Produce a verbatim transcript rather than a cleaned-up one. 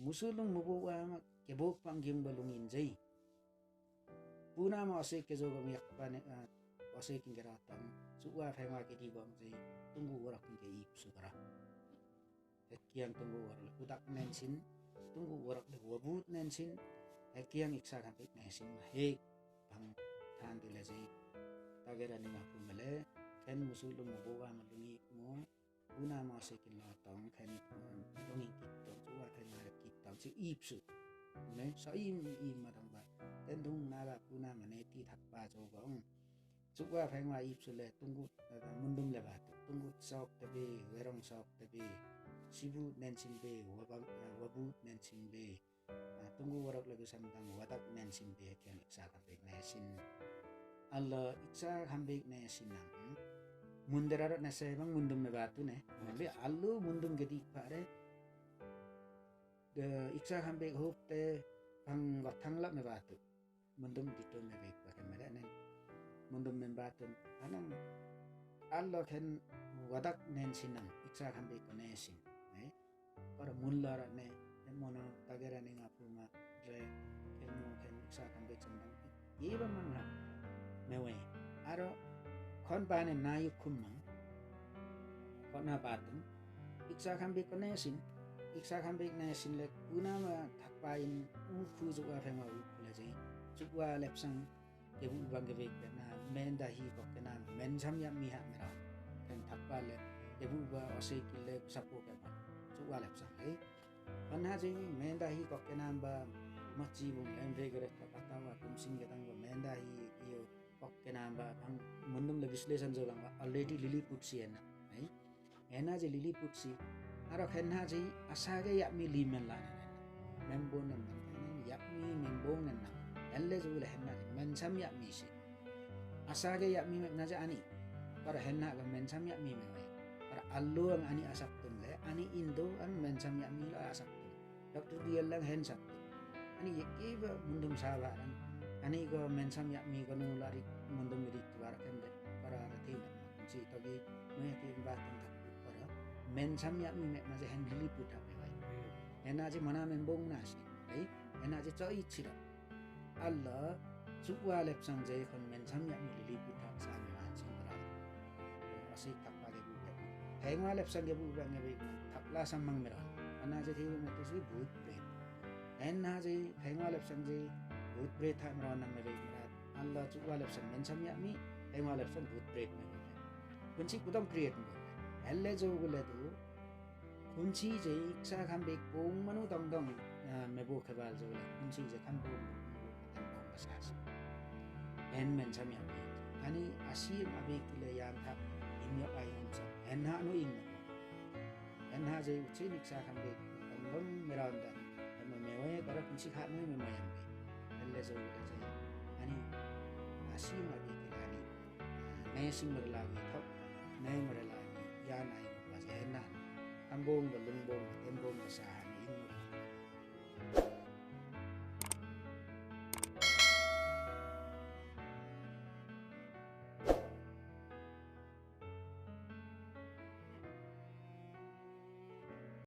Musulung mubo wama kebok pangging ba lungin jai. Puna ma ose kejo gong yakpa ne, ah, ose king gera tang. Suwa fengwa kedi gong jai. Tunggu warak king ke ipsu gara. Hekiang tunggu warak le kudak nensin. Tunggu warak le wabut nensin. Hekiang iksa kampik nensin. Hek pang tandi le jai. Tagera ninga kumele. Ken musulung mubo wama lungi mo. Puna ma ose king lotong ken, um, dongin kittong, suwa ken mare kittong, si ipsu. Ne, sa im, im madang ba. Ken dung naga puna ma neti thakpa jogong. Suwa fengwa ipsu le tunggut, eh, mundum le batu. Tunggut sok tabi, werong sok tabi. Sibu nensin be, wabang, eh, wabut nensin be. Ah, tunggu warak lagu samtang wadak nensin be ken iksa kampik nesin. Alla iksa kampik nesin nang. Mundera ro nese bang mundum me batu ne. Mbe allu mundum gedi pare. De iksa kampik hup te bang gotang lap me batu. Mundum dito me bek pare mere ne. Mundum me batu. Anang allo ken wadak nensin nang. Iksa kampik nesin. Ne. Para munlara ne, emona tagera ninga puma, re, kemu ken iksa kampik sendang. Iba mangha. Mewe. Aro, kon bane nayu kumang. Kona batun. Iksa kampik ko nesin. Iksa kampik nesin le, puna ma thakpain, uku jukwa fengwa uku le jai. Jukwa lepsang. Kebu bang kebek na, menda hi kok kena, mensam ya mi ha mera. Ken thakpa le, kebu ba ose kile sapo kena. Suwa lepsang le. Panha jing menda hi kok kena ba, machi bung lem vegere thakata wa tumsing ketang ba menda hi iyo kok kena ba bang mundum le bisleshan jogong ba already lili putsi ena. Ai? Ena je lili putsi. Aro henha je asage yami limen la nena. Membon nena. Yami membon nena. Elle jule henha je mensam yami si. Asage yami mena je ani. Aro henha ga mensam yami mena. Aro allo ang ani asaptun le. Ani indo ang mensam yami la asaptun. Doktor diyallang hen saptun. Ani yeki ba mundum sabaran. Ani go mensam yami go nulari mundum ri tuar kan de. Aro aro tina. Si togi meki batang tak para. Mensam yami me maje hen lili puta me wai. Ena je mana membong nasi. Ai, ena je choi chira. Alla, suwa lepsang je kon mensam yami lili puta sa me wan sing para. Asi thakpa ge bu be. Hengwa lepsang ge bu be nge be. Thakla samang mera. Ena je thibe me tusi but be. Ena je hengwa lepsang je but be thak mera na me be. Alla suwa lepsang mensam yami. Hengwa lepsang but be me. Kunsi kudam create mo. Elle jo gule tu. Kunsi je iksa kham bek pung manu dong dong. Ah, me bo kebal jo gule. Kunsi je kham pung manu dong dong basas. En mensam yami. Ani asim abek kile yang kham. Imyo ayam sa. En ha no ing. Enha je uchi niksa kham bek dong dong meronda. Ema mewe bara kunsi kha mewe mewe yambe. Elle je uda je. Ani asi ma bek ani. Nai sing merlagi thok. Nai merlagi. Ya nai ma je enha. Ambong ba lungbong ba tembong ba saha.